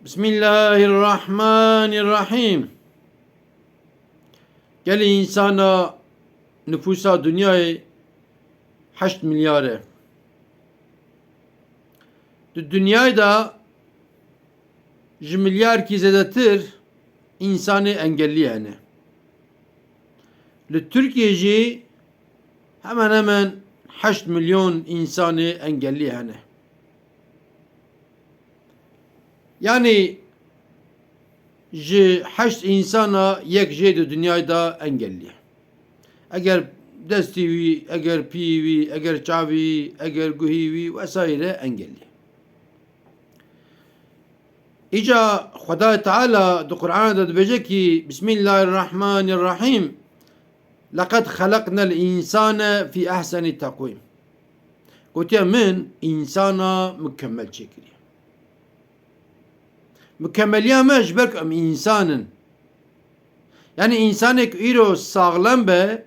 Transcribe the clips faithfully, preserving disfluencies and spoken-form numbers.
Bismillahirrahmanirrahim. Gelî însana nifûsa dinyayê heşt milyar e. Di dinyayê de ji milyarkî zêdetir însanê engellî hene. Li Tirkiyê jî hemen hemen heşt milyon însanê engellî hene. Yanî ji heşt însana yek jê di dinyayê de engellî ye. Eger destî wî, eger piyê wî, eger çavî wî, eger guhî wî wesaîre engellî ye. Îca Xwedayê Teala di Qur'ana de dibêje kî, Bismillahirrahmanirrahim. Leqed xeleqnel însane fî ehsenî teqwîm. Gotiye, min însana mukemmel çêkiriye. Mukemmeliya me ji ber ku em însan in. Yanî însanê ku îro saxlem be,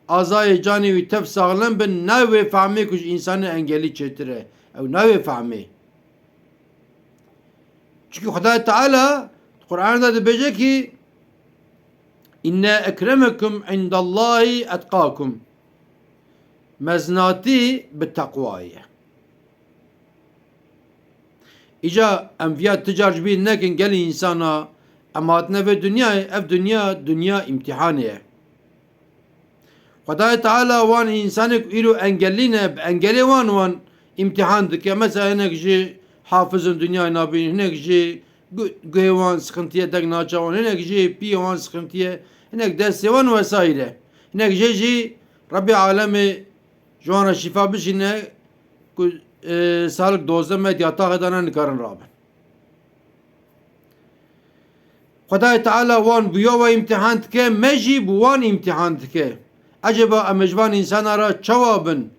azayê canê wî tev saxlem bin, nayê wê fehmê ku ji însanê engellî çêtir e. Ew nayê wê fehmê. Çimkî Xwedayê Teala di Qur'anê de dibêje kî, "Inne ekremekum indallahî etqakum." Mezinatî bi teqwayê ye. Îca em viya ti car ji bîr nekin, gelî însana em hatine vê dinyayê, ev dinya, dinya îmtîhanê ye. Xwedayê Teala wan însanê ku îro engellî ne, bi engelê wan wan îmtîhan dike. Mesela hinek jî hafiz in, dinyayê nabînin, hinek jî gu-, guhê wan sixintiye, deng naçe wan, hinek jî piyê wan sixintiye, hinek destê wan wesaîre. Hinek jê jî Rebbê alemê ji wan re şîfa bişîne ku, e, salik dozdeh me di yataxê de ne, nikarin rabin. Xwedayê Teala wan bi ya we îmtihan dike, me jî bi wan îmtihan dike. Eceba em ê ji van însana re çawa bin?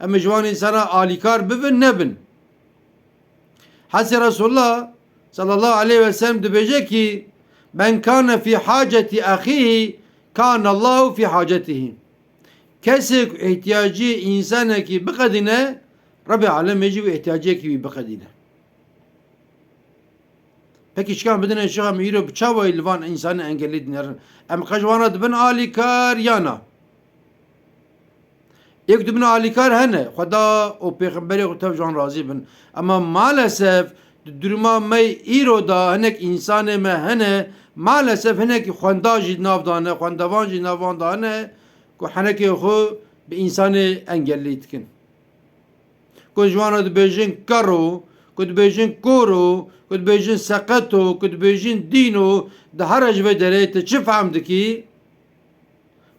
Em ê ji van însana alîkar bibin, nebin? Hezreti Resulullah sallallahu aleyhi ve sellem dibêje kî, "Men kane fî haceti ehîhi, kane Allahu fî hacetihi." Kesê ku ihtiyacî însanekî biqedîne, Rebê alemê jî wê ihtiyaciyekî wî biqedîne. Pekî şikan bidine şixa, em îro bi çawayî li van însanê engellî dinêrin? Em qe ji wan re dibin alîkar ya na? Ê ku dibin alîkar hene, Xweda û pêxemberê xwe tev ji wan razî bin. Ema maalesef di duruma me îro de hinek însanê me hene, maalesef hinekî xwenda jî nav dane, xwendevan jî nav wan dane ku henekê xwe bi însanê engellî dikin. Ku ji wan re dibêjin kero, ku dibêjin koro, ku dibêjin seqeto, ku dibêjin dîno, di here ji vê derê tu çi fehm dikî?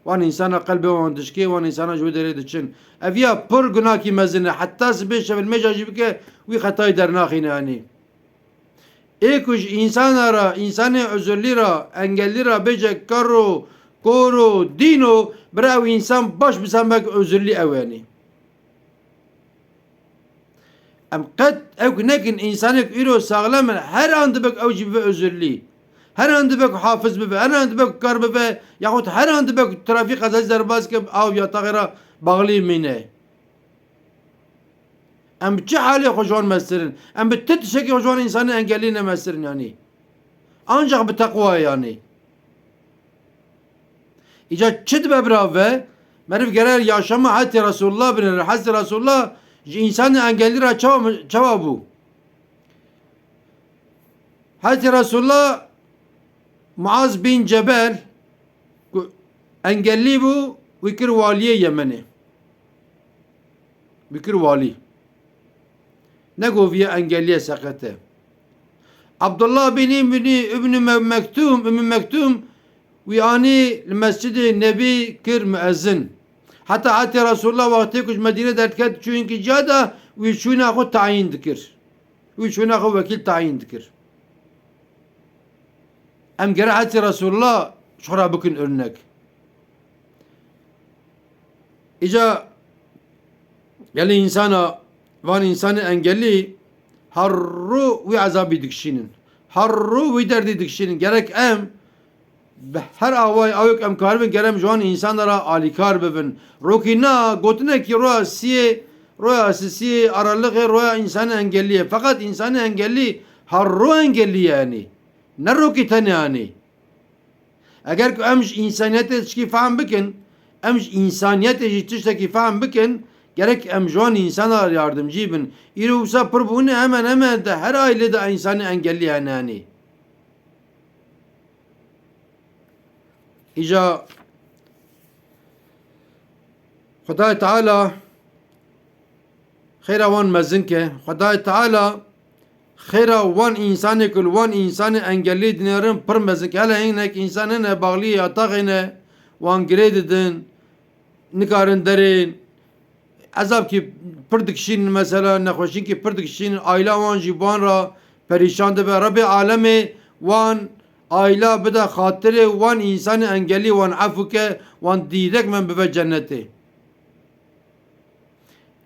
Wan însana qelbê wan dişkê, wan însana ji wê derê diçin. Ev ya pir gunakî mezin e. Heta sibê şevilmêja jî bike, wî xetayî dernaxîne anî. Ê ku ji însana re, însanê uzurlî re, engellî re bêje kero, koro, dîno, bira ew însan baş bizanbe ku uzurlî ew e anî. Em qet ew ku nekin, însanê ku îro saxlem in, her an dibe ku ew jî bibe uzurlî. Her an dibe ku hafiz bibe, her an dibe ku kar bibe, yaxud her an dibe ku trafîk qezayî derbas ke, av ya taxê re baxlî mîne. Em bi çi halê xwe ji wan mestirin? Em bi ti tiştekî xwe ji wan însanê engellî nemestirin yanî. Ancaq bi teqwayê yanî. Îca çi dibe bira ve? Meriv gere yaşama hetê Resulullah binêre. Hetê Resulullah ji însanê engellî re çawa, çawa bû? Hetê Resulullah Muaz bin Cebel ku engellî bû, wî kir waliyê Yemenê. Wî kir walî. Negoviye engeliyê seqet e. Abdullah bin Îbnî, Îbnî Me-, Mektûm, Ümmü Mektûm, wî anî li Mescidê Nebî kir muezzin. Heta hetê Resulullah wextê ku ji Medîne derdiket çûyînkî ciya de, wî şûna xwe tayîn dikir. Wî şûna xwe wekîl tayîn dikir. Em gere hetê Resulullah ji xwe re bikin örnek. Îca gelî însana, van însanê engellî her rû wî ezabî dikişînin. Her rû wî derdî dikişînin. Gerek em bi her awayê awêk em karibin, gerek em ji wan însana re alîkar bibin. Rokî na, gotinekî roya siyê, roya sisiyê, aralixê, roya însanê engellî ye. Feqet însanê engellî Her ro engeliye enê. Ne rokê tenê anê. Eger ku em ji însaniyetê tişkî fehm bikin, em ji însaniyetê jî tiştekî fehm bikin, gerek em ji wan însana yardimcî bin. Îro wisa pir bûne hemen hemen di her aîlê de însanê engellî hene enê. Îja Xwedayê Teala xêra wan mezin ke. Xwedayê Teala xêra wan însanê ku li wan însanê engellî dinêrin pir mezin ke. Hele hinek însan hene, baxliyê yataxê ne, wan girê didin, nikarin derên. Ezabkî pir dikişînin, mesela nexweşînkî pir dikişînin, aîla wan jî bi wan re perîşan dibe. Rebê alemê wan aîla bide xatirê wan însanê engellî, wan efû ke, wan dîrek men bibe cennetê.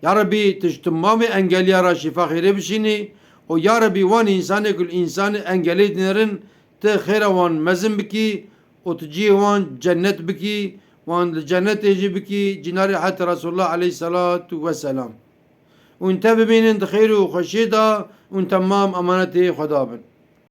Ya Rebî, tu ji timamê engeliya re şîfa xêrê bişînî û ya Rebî wan însanê ku li însanê engelê dinêrin, tu xêra wan mezin bikî û tu cihê wan cennet bikî, wan li cennetê jî bikî, cinarê het Resulullah aleyhisselatu vesselam. Hûn te bimînin di xêr û xweşiyê de, hûn temam emanetê Xweda bin.